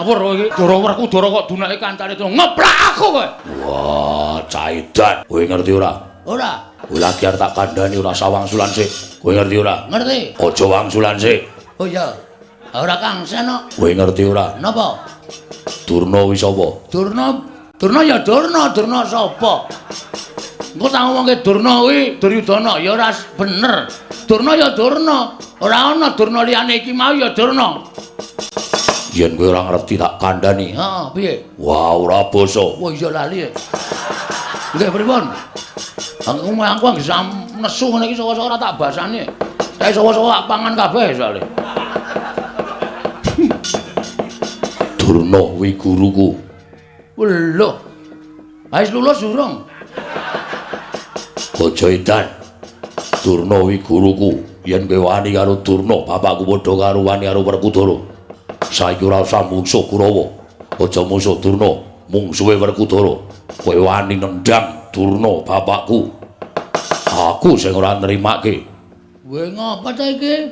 Ngawur kowe iki. Dara Werkudara kok dunake kancane Durna. Ngeplak aku kowe. Wah, caidan. Kowe ngerti ora? Ora. Kowe lagi arep tak kandhani ora usah wangsulan sik. Kowe ngerti ora? Ngerti. Aja wangsulan sik. Oh iya. Ora kangsen kok. Kowe ngerti ora? Napa? Durna kuwi sapa? Durna, Durna ya Durna, Durna sapa? Engko tak ngomongke Durna kuwi Duryudana ya ora bener. Durna ya Durna, ora ana Durna liyane iki mau ya Durna. Yen kowe ora ngerti tak kandhani. Heeh, piye? Wah, ora basa. Wah iya lali. Nggih pripun? Aku aku anggere nesu ngene iki saka-saka ora tak basane. Kae saka-saka tak pangan kabeh soalé. Durna kuwi guruku. Lho. Wis lulus durung? Aja edan. Durna kuwi guruku. Yen kowe wani karo Durna, bapakku padha karo wani karo Werkudara. Saiki ora usah mungsuh Kurawa. Aja mungsuh Durna, mungsuhe Werkudara. Kowe wani nendang Durna bapakku. Aku sing ora nrimake. Kowe ngapa ta iki?